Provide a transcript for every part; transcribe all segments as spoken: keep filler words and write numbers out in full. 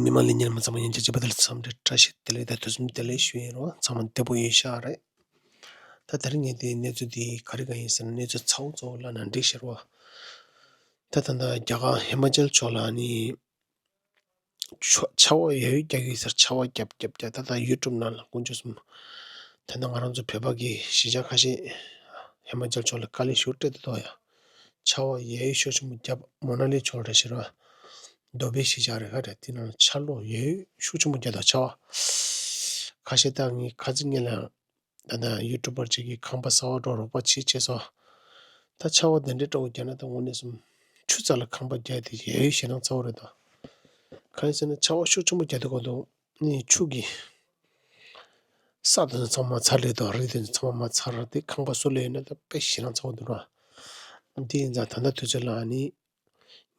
མི་མང་ལ་ཉན་མི་ཚང་མ་ཡན་ཆད་བྱེད་པ་དེ་ལ་འཚམས་འདྲི་བཀྲ་ཤིས་བདེ་ལེགས་དང་དུས་གསུམ་བདེ་ལེགས་ཞུ་ཡིན་རོགས། ཚང་མ་བདེ་པོ་ཡོད་ཤག་རེད། ད་དེ་རིང་ངས་དེའི་གནས་ཚུལ་དེ་ག་རེ་གང་ཡིན་ཟེར་ན། གནས་ཚུལ་ཚ་བོ་ཚ་བོ་ལབ་ན་འགྲིག་ཤག་རོགས། ད་ད་ལྟ་རྒྱ་གར་ཧི་མ་ཅལ་ཕྱོགས་ལ་ནི་ཆ་ཆར་པ་ཡ་ཡོ་རྒྱག་གི་ཡོད་ཟེར། ཆར་པ་རྒྱབ་རྒྱབ་རྒྱབ། ད་ལྟ་ཡུ་ཊུབ་ནང་ལ་དཀོན་མཆོག་གསུམ། ད་ལྟ་ང་རང་ཚོ་བོད་པ་གི་གཞིས་ཆགས་ཁ་ཤས་ཧི་མ་ཅལ་ཕྱོགས་ལ་དཀའ་ལས་ཞེ་པོ་སྤྲད་དེ་འདུག་ཡ། ཆར་པ་ཡ་ཡོ་ཤུགས་ཆེན་པོ་བརྒྱབ། མོ་ན་ལི་ཕྱོགས་རེད་ཤག་ར། རྡོ་སྦིས་གཞིས་ཆགས་རེད་ཤག་ར། དེ་ནང་ལ་ཆར་གློག་ཡ་ཡོ་ཤུགས་ཆེན་པོ་བརྒྱབ་འདུག། ཆར་པ་ཁ་ཤས། ད་ངས་ཁ་སང་ཉིན་ལ་ད་ལྟ་ཡུ་ཊུབ་པར་ཅིག་གིས་ཁང་པ་གསར་པ་འདྲ་པོ་རོགས་པ་བྱེད་བྱས་སོང་། ད་ཆར་པ་དེ་འདྲའི་འདྲ་པོ་བརྒྱབ་ན། ད་དངོས་གནས་སེམས་ཆུ་རྩ་ལ་ཁང་པ་བརྒྱབ་དེ་ཡ་ཡོ་ཞེད་སྣང་ཚ་པོ་རེད་དོ། གང་ཡིན་ཟེར་ན་ཆར་པ་ཤུགས་ཆེན་པོ་བརྒྱབ་དུས་སྐབས་དུ་ནི་ཆུ་གི་ས་དེ་ཚོ་ཚང་མ་ཚར་སླེབས་དང་། རི་དེ་ཚོ་ཚང་མ་ཚར། དེ་ཁང་པ་སུ་ལ་ཡོད་ན་ད་དཔེ་ཞེད་སྣང་ཚ་པོ་འདུག་ར། དེ་ཡིན་ཙང་ད་ལྟ་དུས་ཚོད་ལ་ནི་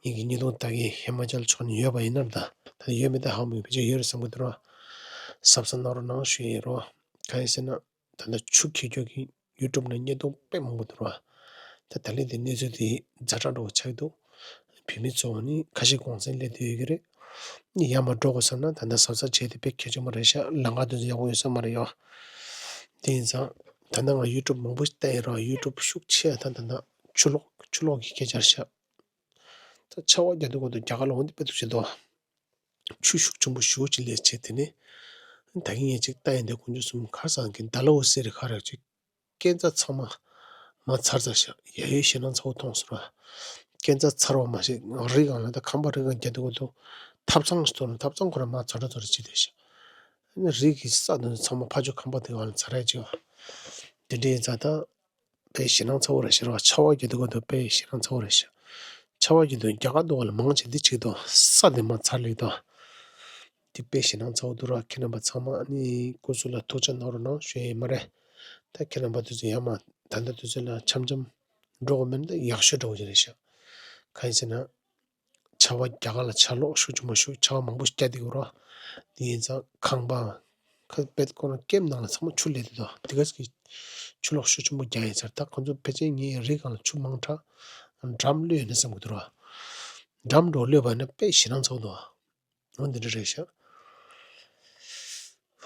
ངེད་ཀྱི་གཉིས་སྟོང་ད་གིན་ཧི་མ་ཅལ་ཕྱོགས་ནས་ཡོད་པ་ཡིན་ན། ད་ད་ཡོད་མེད་ད་ཧ་མི་གོ། ཕལ་ཆེར་ཡོད་རེད་བསམ་གི་འདུག་ར། གཟབ་གཟབ་གནང་རོགས་གནང་ཞུ་ཡིན་རོགས། གང་ཡིན་ཟེར་ན་ད་ལྟ་ཆུ་འཁྱེར་རྒྱུ་གི་ཡུ་ཊུབ་ནང་བརྙན་ཐུང་དཔེ་མང་པོ་འདུག་ར། ད་ད་ལན་དེ་གནས་ཚུལ་དེ་ཛ་དྲག་འདྲ་པོ་ཆགས་འདུག། བོད་མི་ཚོ་ནི་ཁ་ཤས་གུང་སེང་སླེབས་བསྡད་ཡོད་ཀྱི་རེད། ཡར་མར་འགྲོ་དགོས་བསམ་ན་ད་ལྟ་གཟབ་གཟབ་བྱས་ཏེ་དཔེ་གལ་ཆེན་པོ་རེད་ཤག། ལམ་ཁ་དེ་ཚོ་ཡག་པོ་ཡོད་ས་མ་རེད་ཡ། དེ་ཡིན་ཙང་ད་ལྟ་ང་ཡུ་ཊུབ་མང་པོ་བལྟས་ཡིན་ར། ཡུ་ཊུབ་ཤུགས་ཆེ་ད་ད་ལྟ་ཆུ་ལོག་ཆུ་ལོག་གི་སྐད་ཆ་རེད་ཤག། ད་ཆར་པ་རྒྱག་དུས་སྐབས་དུ་རྒྱ་གར་ལ་འོ་འདི་དཔེ་སྡུག་ཆེ་འདུག། ཆུ་ཤུགས་ཆེན་པོ་ཞེ་པོ་ཅིག་སླེབས་བྱས། དེ་ནས་ད་གིན་ངས་ཅིག་ལྟ་ཡིན་དེ། དཀོན་མཆོག་གསུམ། ཁ་སང་གི་ཌལ་ཧོ་སི་རེད་ཤག་ར། ཅིག་སྐས་འཛེག་ཚང་མ་མར་ཚར་ཚར་ཤག། ཡ་ཡོ་ཞེད་སྣང་ཚ་པོ་མཐོང་སོང་ར། སྐས་འཛེག་ཚར་བ་མ་ཟད་རི་སྒང་ལ། ད་ཁང་པ་རི་སྒང་རྒྱག་དུས་སྐབས་དུ་ཐབ་ཚང་ཞིག་འདུག་ན། ཐབ་ཚང་ཁོ་རང་མར་ཚར་ཚར་ཚར་བྱས་བསྡད་ཤག། ཨ་ནི་རི་གི་ས་དེ་ཚོ་ཚང་མ་ཕར་ཕྱོགས་ཁང་པ་དེ་སྒང་ལ་ཚར་ཡ་ཅིག་ཡོད། དེ་འདྲ་ཡིན་ཙང་ད་དཔེ་ཞེད་སྣང་ཚ་པོ་རེད་ཤག་ར། ཆར་པ་རྒྱག་དུས་སྐབས་དུ་དཔེ་ཞེད་སྣང་ཚ་པོ་རེད་ཤག། ཆར་པ་རྒྱག་དུས་རྒྱ་གར་འདི་པ་ལ་མང་ཆེ་འདི་གཅིག་དང་ས་དེ་མར་ཚར་སླེབས་དང་། འདི་དཔེ་ཞེད་སྣང་ཚ་པོ་འདུག་ར། ཁྱེད་རྣམ་པ་ཚང་མ་ནི་སྐུ་གཟུགས་ལ་ཐུགས་ཅག་གནང་རོགས་གནང་ཞུ་ཡ་ཡིན་མ་རེད། ད་ཁྱེད་རྣམ་པ་དུས་ཚོད་ཡར་མར་ད་ལྟ་དུས་ཚོད་ལ་འཆམ་འཆམ་འགྲོ་དགོས་མིན་ད་ཡག་ཤོས་འདྲ་པོ་ཅིག་རེད་ཤག། གང་ཡིན་ཟེར་ན། ཆར་པ་རྒྱ་གར་ལ་ཆར་གློག་ཤུགས་ཆེན་པོ་ཤུགས། ཆར་པ་མང་པོ་ཞིག་རྒྱག་བསྡད་ཡོད་རེད། དེ་ཡིན་ཙང་ཁང་པ་ཁ་པད་ཁོ་རང་ཀེམ་ནང་ལ་ཚང་མ་ཆུ་སླེབས་བསྡད་འདུག། དེ་ག་ཅིག་གི་ཆུ་གློག་ཤུགས་ཆེན་པོ་རྒྱག་ཡིན་ཟེར། ད་ཁོ་ཚོ་ཕལ་ཆེར་ངའི་རི་སྒང་ལ་ཆུ་མང་དྲགས་ཌམ་གློད་ཡོད་ན་བསམ་གི་འདུག་ར། ཌམ་འདྲ་པོ་གློད་པ་ཡིན་ན་དཔེ་ཞེད་སྣང་ཚ་པོ་འདུག། འོ་འདི་འདྲ་རེད་ཤག།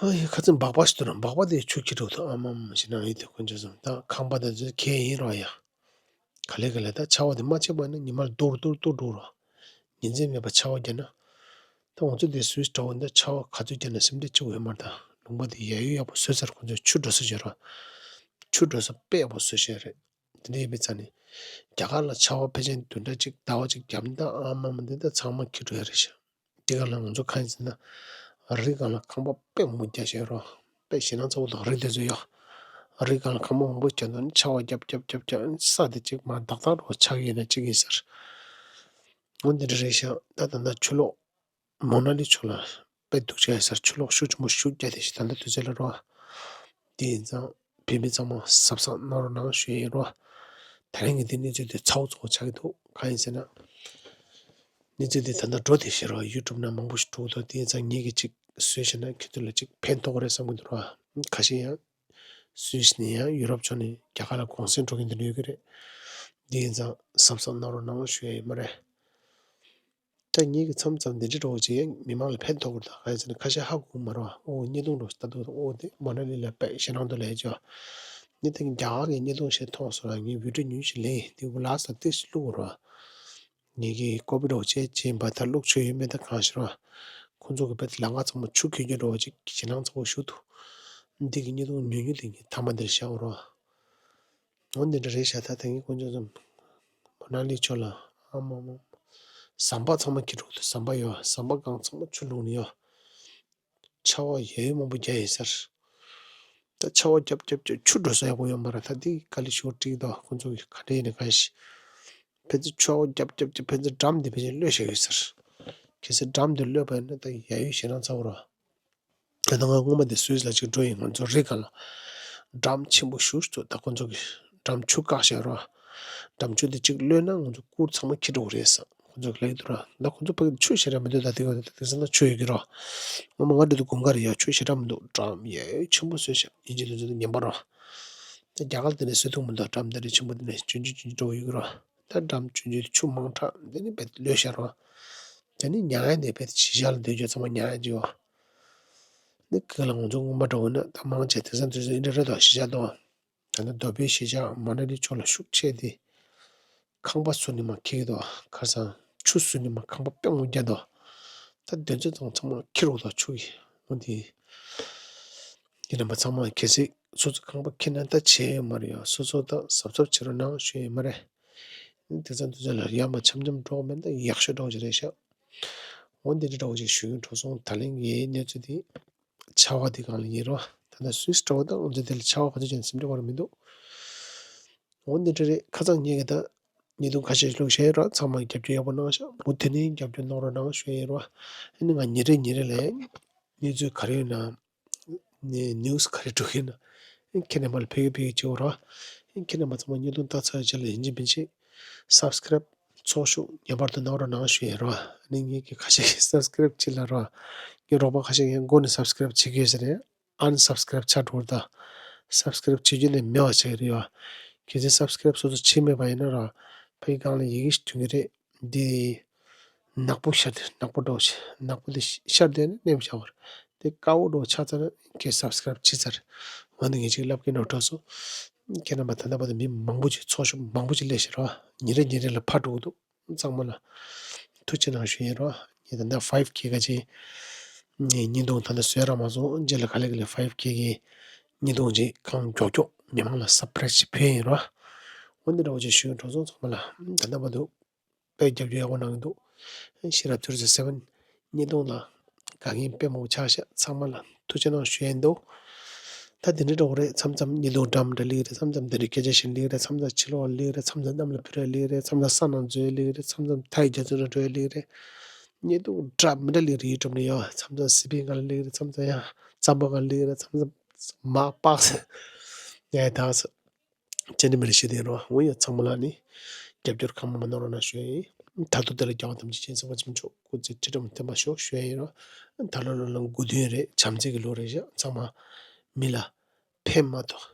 ཨ་ཡ། ཁ་སང་སྦག་སྦག་ཞིག་འདུག་ར། སྦག་སྦག་དེ་ཆུ་འཁྱེར་འགྲོ་འདུག། ཨ་མ་མ་ཞེད་སྣང་ཡོད་དེ། དཀོན་མཆོག་གསུམ། ད་ཁང་པ་དེ་ཚོ་གས་ཡིན་རོགས་ཡ། ག་ལེ་ག་ལེ། ད་ཆར་པ་དེ་མ་ཆད་པ་ན་ཉི་མ་ལ་རྡོག་རྡོག་རྡོག་འགྲོ་ར། ཉིན་མཚན་མེད་པར་ཆར་པ་བརྒྱབ་ན། ད་ང་ཚོ་དེ་སུད་སི་འདྲ་པོ་འདི་ཆར་པ་ག་ཚོད་བརྒྱབ་ན་སེམས་ཁྲལ་བྱེད་དགོས་ཡོད་མ་རེད། ད་ལུང་པ་དེ་ཡ་ཡོ་ཡག་པོ་བཟོས་ཚར། ཁོ་ཚོས་ཆུ་འགྲོ་ས་བཟོས་ར། ཆུ་འགྲོ་ས་དཔེ་ཡག་པོ་བཟོས་བཞག་རེད། དེ་འདྲ་ཡིན་པའི་ཆ་ནས་རྒྱ་གར་ལ་ཆར་པ་ཕལ་ཆེར་བདུན་ཕྲག་གཅིག་ཟླ་བ་གཅིག་བརྒྱབ་ན། ད་ཨ་མ་མ་འདི་ད་ཚང་མ་འཁྱེར་འགྲོ་ཡ་རེད་ཤག། དེ་ག་ལ་ང་ཚོ་གང་ཡིན་ཟེར་ན། རི་སྒང་ལ་ཁང་པ་དཔེ་མང་པོ་རྒྱག་བཞག་ར། དཔེ་ཞེད་སྣང་ཚ་པོ་འདུག། རི་དེ་ཚོ་ཡ། རི་སྒང་ལ་ཁང་པ་མང་པོ་རྒྱག་འདུག་ནི། ཆར་པ་རྒྱབ་རྒྱབ་རྒྱབ་རྒྱབ་ས་དེ་གཅིག་མར་ཏག་ཏག་འདྲ་པོ་ཆགས་ཡོད་ན་གཅིག་ཡིན་ཟེར། འོ་འདི་འདྲ་རེད་ཤག། ད་ད་ལྟ་ཆུ་ལོག་མོ་ན་ལི་ཕྱོགས་ལ་དཔེ་སྡུག་ཅག་ཡོད་ཟེར། ཆུ་ལོག་ཤུགས་ཆེན་པོ་ཤུགས་རྒྱག་བསྡད་ཤག། ད་ལྟ་དུས་ཚོད་ལ་རོ། དེ་ཡིན་ཙང་བོད་མི་ཚང་མ་གཟབ་གཟབ་གནང་རོགས་གནང་ཞུ་ཡ་ཡིན་རོ། དེ་རིང་གི་འདི་གནས་ཚུལ་དེ་ཚ་བོ་ཚ་བོ་ཆགས་ཀྱི་འདུག། གང་ཡིན་ཟེར་ན། གནས་ཚུལ་དེ་ད་ལྟ་འགྲོ་བསྡད་ཤག་རོ། ཡུ་ཊུབ་ནང་མང་པོ་ཞིག་འགྲོ་གི་འདུག། དེ་ཡིན་ཙང་ངེད་ཀྱིས་ཅིག་བཟོས་བཞག་ན་ཁྱེད་ཚོ་ལ་ཅིག་ཕན་ཐོགས་ཀྱི་རེད་བསམ་གྱི་འདུག་རོ། ཁ་ཤས་ཡང་སུད་སི་ནས་ཡང་ཡུ་རོབ་ཕྱོགས་ནས་རྒྱ་གར་ལ་གུང་སེང་འགྲོ་མཁན་དེ་འདྲ་ཡོད་ཀྱི་རེད། དེ་ཡིན་ཙང་གཟབ་གཟབ་གནང་རོགས་གནང་ཞུ་ཡ་ཡིན་མ་རེད། ད་ངེད་ཀྱིས་མཚམས་མཚམས་འདི་འདྲ་འདྲ་པོ་ཅིག་མི་མང་ལ་ཕན་ཐོགས་ཀྱི་རེད། ད་གང་ཡིན་ཟེར་ན་ཁ་ཤས་ཧ་གོ་གི་མ་རེད་པ། ཨོ་བརྙན་ཐུང་འདྲ་པོ་ཞིག་ལྟ་འདུག། ཨོ་དེ་མོ་ན་ལི་ལ་དཔེ་ཞེད་སྣང་འདུག་ལབ་ཀྱི་ཡོད། ངས་དེ་རྒྱ་གར་གྱི་བརྙན་ཐུང་ཞིག་མཐོང་སོང་ར། ངས་བི་ཌིའོ་ཉུང་ཞིག་ལེན། དེ་ལ་ས་ཏོག་ཙམ་བླུགས་ར། ངེད་ཀྱིས་ཀོ་པི་འདྲ་པོ་བྱས་བྱས་པ་ད་བླུགས་ཆོག་ཡོད་མེད་ད་གང་ཤེས་ར། ཁོང་ཚོ་གི་དཔེ་ལམ་ཁ་ཚང་མ་ཆུ་འཁྱེར་རྒྱུ་འདྲ་པོ་ཅིག་ཞེད་སྣང་ཚ་པོ་ཞིག་འདུག། འདི་གི་བརྙན་ཐུང་ཉུང་ཉུང་དེ་ངས་མཐའ་མ་འདིར་བཞག་ར། འོ་འདི་འདྲ་རེད་ཤག། ད་ད་ངས་དཀོན་མཆོག་གསུམ། མོ་ན་ལི་ཕྱོགས་ལ་ཨ་མ་མ། ཟམ་པ་ཚང་མ་འཁྱེར་འགྲོ་གི་འདུག། ཟམ་པ་ཡོད། ཟམ་པ་སྒང་ཚང་མ་ཆུ་བླུགས་ནས་ཡོད། ཆར་པ་ཡ་ཡོ་མང་པོ་རྒྱག་ཡོད་ཟེར། ད་ཆར་པ་རྒྱབ་རྒྱབ་རྒྱབ་ཆུ་འགྲོ་ས་ཡག་པོ་ཡོད་མ་རེད། ད་འདི་དཀའ་ལས་ཞེ་པོ་འཕྲད་ཀྱི་འདུག། ཁོང་ཚོ་གི་ག་འདྲ་ཡིན་ན་གང་ཤེས། ཕན་ཚུན་ཆར་པ་རྒྱབ་རྒྱབ་རྒྱབ། ཕན་ཚུན་ཌམ་འདི་ཕལ་ཆེར་གློད་བཞག་ཡོད་ཟེར། གལ་སྲིད་ཌམ་འདི་གློད་པ་ཡིན་ན་ད་ཡ་ཡོ་ཞེད་སྣང་ཚ་པོ་རེད། ད་ལྟ་ང་སྔོན་མ་དེ་སུད་སི་ལ་ཅིག་འགྲོ་ཡིན། ང་ཚོ་རི་སྒང་ལ་ཌམ་ཆེན་པོ་ཞེ་པོ་ཅིག་འདུག། ད་ཁོང་ཚོ་གིས་ཌམ་ཆུ་བཀག་བཞག་ར། ཌམ་ཆུ་དེ་ཅིག་གློད་ན་ང་ཚོ་གུར་ཚང་མ་འཁྱེར་འགྲོ་གི་རེད་ཟེར། ཁོང་ཚོ་གིས་ལབ་ཀྱི་འདུག་ར། ད་ཁོང་ཚོ་ཕ་གི་ཆུ་ཞེ་དྲག་མི་འདུག། ད་དེ་ག་དེང་སང་ད་ཆུ་ཡོད་ཀྱི་ར། སྔོན་མ་ང་འགྲོ་དུས་དགུན་ཁ་རེད་ཡ། ཆུ་ཞེ་དྲག་མི་འདུག། ཌམ་ཡ་ཆེན་པོ་བཟོས་ཤག། ཡིན་གཅིག་མིན་གཅིག་ད་ཉམས་པ་ར། ད་རྒྱ་གར་དེ་ནས་བཟོ་ཐུབ་མི་འདུག། ཌམ་དེ་འདྲ་ཆེན་པོ་དེ་ནས་ཆུང་ཆུང་ཆུང་ཆུང་འདྲ་པོ་ཡོད་ཀྱི་ར། ད་ཌམ་ཆུང་ཆུང་ཆུ་མང་དྲགས་དེ་ནས་རྦད་གློད་བཞག་ར། དེ་ནི་ཉལ་ཡ་དེ་བས་གཞིས་ཆགས་ལ་སྡོད་རྒྱུ་ཚང་མ་ཉལ་ཡ་ཅིག་ཡོད། འདི་གི་ལ་ང་ཚོ་སྔོན་མ་འདྲ་བོ་ན་ད་མང་ཆེ་དེང་སང་དུས་ཚོད་འདི་འདྲ་རེད་དོ། གཞིས་ཆགས་དོ། ད་ནི་རྡོ་སྦིས་གཞིས་ཆགས་མ་འདྲ་འདི་ཕྱོགས་ལ་ཤུགས་ཆེ་སྟེ། ཁང་པ་བཟོ་ནི་མ་འཁྱེར་གི་དོ། ཁ་སང་ཆུ་བཟོ་ནི་མ་ཁང་པ་དཔེ་མོ་རྒྱག་དོ། ད་དེ་ཚོ་ཚང་ཚང་མ་འཁྱེར་འོ་དོ་ཆུ་གི། འོ་དེ། ཡིན་ནའང་ཚང་མ་གལ་སྲིད་སོ་སོ་ཁང་པ་འཁྱེར་ན་ད་བྱས་ཡོད་མ་རེད་ཡ། སོ་སོ་ད་གཟབ་གཟབ་བྱེད་རོགས་གནང་ཞུ་ཡ་ཡིན་མ་རེད། དེ་ཚོ་དེ་ཚོ་ལ་ཡ་མ་འཆམ་འཆམ་འགྲོ་མེད་ད་ཡག་ཤོས་འགྲོ་གི་རེད་ཤག་འོ་འདི་འདྲ་འདྲ་བོ་ཞིག་ཞུ་གི་འགྲོ་སོང་། ད་ལན་གྱི་གནས་ཚུལ་དེ་ཆར་པ་དེ་སྒང་ལ་ཡིན་རོ། ད་ལྟ་སུད་སི་འདྲ་བོ་ད་ང་ཚོ་དེ་ལ་ཆར་པ་ག་ཚོད་ཅན་སེམས་ཁྲལ་བར་མི་འདུག་འོ་འདི་འདྲ་རེད། ཁ་སང་ཉིན་གྱི་ད་ཉིས་སྟོང་ཁ་ཤས་ཤིག་བླུགས་བཞག་ཡོད་རོ། ཚང་མ་རྒྱབ་སྐྱོར་ཡག་པོ་གནང་ཤག་འོ་དེ་ནས་རྒྱབ་སྐྱོར་གནང་རོགས་གནང་ཞུ་ཡ་ཡིན་རོ། ཨ་ནི་ང་ཉིན་རེ་ཉིན་རེ་ལ་གནས་ཚུལ་ག་རེ་ཡོད་ན། ནི་ནིའུ་སི་ག་རེ་འགྲོ་གི་ན། ཁྱེད་རྣམ་པ་ལ་ཕེབས་ཀྱི་ཕེབས་ཀྱི་བྱེད་འོ་རོ། ཁྱེད་རྣམ་པ་ཚང་མ་བརྙན་ཐུང་ལྟ་ཚར་རྗེས་ལ་ཡིན་གཅིག་མིན་གཅིག་སབ་སི་ཀེ་རེབ་ཚོགས་ཞུགས་ངེས་པར་དུ་གནང་རོགས་གནང་ཞུ་ཡ་རོ། ནི་ངེད་ཀྱི་ཁ་ཤས་ཀྱིས་སབ་སི་ཀེ་རེབ་བྱེད་ལ་རོ། ངའི་རོགས་པ་ཁ་ཤས་ཀྱིས་མགོ་ནས་སབ་སི་ཀེ་རེབ་བྱེད་ཀྱི་ཡོད་ས་རེད། ཨན་སབ་སི་ཀེ་རེབ་ཆགས་འགྲོ་ར་ད། སབ་སི་ཀེ་རེབ་བྱེད་རྒྱུ་ནི་མེད་པ་ཆགས་ཀྱི་རེད་ཡ། གལ་སྲིད་སབ་སི་ཀེ་རེབ་སོ་སོ་བྱེད་མེད་པ་ཡིན་ན་རོ། ཕ་གི་སྒང་ལ་ཡི་གེ་ཞིག་ཐོན་གྱི་རེད། འདི། ནག་པོ་ཤར་ཏེ་ནག་པོ་འགྲོ་ཆེ། ནག་པོ་འདི་ཤར་ཏེ་ནི་ནེམ་བཞག་པར། དེ་དཀར་པོ་འགྲོ་ཆགས་ཚར་ན་ཁྱེད་སབ་སི་ཀེ་རེབ་བྱེད་ཚར། འོ་ན་ངས་ཅིག་ལབ་ཀྱི་འགྲོ་གྲོགས་སོ། ཁྱེད་རྣམ་པ་ད་ལྟ་བར་དུ་མི་མང་པོ་ཅིག་ཚོགས་ཞུགས་མང་པོ་ཅིག་སླེབས་ཤག་རོ། ཉིན་རེ་ཉིན་རེ་ལ་ཕར་འགྲོ་གི་འདུག་ཚང་མ་ལ་ཐུགས་རྗེ་གནང་ཞུ་ཡིན་རོ། ངས་ད་ལྟ་ཕའིབ་ཁེ་ག་ཅིག་ངས་བརྙན་ཐུང་ད་ལྟ་བཟོས་རག་མ་སོང་། རྗེས་ལ་ག་ལེ་ག་ལེ་ཕའིབ་ཁེ་གི་བརྙན་ཐུང་ཅིག་གང་མགྱོགས་མགྱོགས་མི་མང་ལ་སར་པ་རའི་སི་ཅིག་ཕུལ་ཡིན་རོ། འོ་འདི་འདྲ་བོ་ཅིག་ཞུ་ཡིན་གྲོགས་ཚོ། ཚང་མ་ལ་ད་ལྟ་བར་དུ། དཔེ་རྒྱབ་སྐྱོར་ཡག་པོ་གནང་གི་འདུག་ཤེས་རབ་ཐུར་ཟེར་སེ་བན་བརྙན་ཐུང་ལ་དགའ་མཁན་དཔེ་མང་པོ་ཆགས་ཤག་ཚང་མ་ལ་ཐུགས་རྗེ་གནང་ཞུ་ཡས་འདུག་ད་དེ་འདྲ་འདྲ་བོ་རེད། མཚམས་མཚམས་བརྙན་ཐུང་འདྲ་མི་འདྲ་སླེབས་རེད། མཚམས་མཚམས་དེ་འདྲ་སྐད་ཆ་བཤད་སླེབས་རེད། མཚམས་མཚམས་ཕྱི་ལོགས་སླེབས་རེད། མཚམས་མཚམས་གནམ་ལ་འཕུར་རེ་སླེབས་རེད། མཚམས་མཚམས་ས་ནང་འཛུལ་སླེབས་རེད། མཚམས་མཚམས་མཐའི་རྒྱ་མཚོ་ནང་འགྲོ་ཡས་སླེབས་རེད། བརྙན་ཐུང་འདྲ་མི་འདྲ་སླེབས་རེད། ཡུ་ཊུབ་ནས་ཡོད། མཚམས་མཚམས་སི་པན་སྒང་ལ་སླེབས་རེད། མཚམས་མཚམས་ཡང་རྩམ་པ་སྒང་ལ་སླེབས་རེད། མཚམས་མཚམས་མར་པག་ཡ་ད་ཅི་འདྲ་མི་འདྲ་བཤད་དེ་རོ། འོ་ཡ་ཚང་མ་ལ་ནི་རྒྱབ་སྐྱོར་གང་མང་མང་གནང་རོགས་གནང་ཞུ་ཡ་ཡིན། ད་དུང་དེ་ལ་རྒྱལ་བ་ཐམས་ཅད་མཁྱེན་གསུམ་དཔའ་ཆེན་མཆོག་སྐུ་ཚེ་ཁྲི་ཕྲག་བརྟན་པར་ཤོག་ཞུ་ཡ་ཡིན་རོ། ད་ལོ་ལོ་ལོ་དགུ་སྟོན་རེད། བྱམས་བརྩེ་གི་ལོ་རེད་ཤག་ཚང་མ་མི་ལ་ཕན་མ་ཐོགས།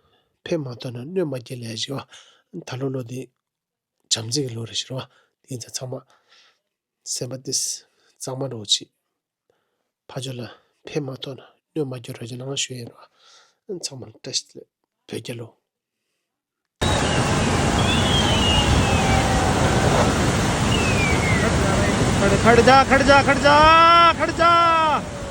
ཕན་མ་ཐོགས་ན་གནོད་མ་སྐྱེལ་ལས་ཤིག་བ། ད་ལོ་ལོ་འདི་བྱམས་བརྩེ་གི་ལོ་རེད་ཤག་རོ། དེ་ཡིན་ཙང་ཚང་མ་སེམས་པ་ཏིས་གཙང་མ་འདྲ་བོ་བྱེད། ཕར་ཕྱོགས་ལ་ཕན་མ་ཐོགས་ན་གནོད་མ་སྐྱེལ་རོགས་གྱིས་གནང་ཞུ་ཡིན་རོ། ཚང་མ་ལ་བཀྲ་ཤིས་བདེ་ལེགས། བོད་རྒྱལ་ལོ། खड़ जा, खड़ जा, खड़ जा, खड़ जा।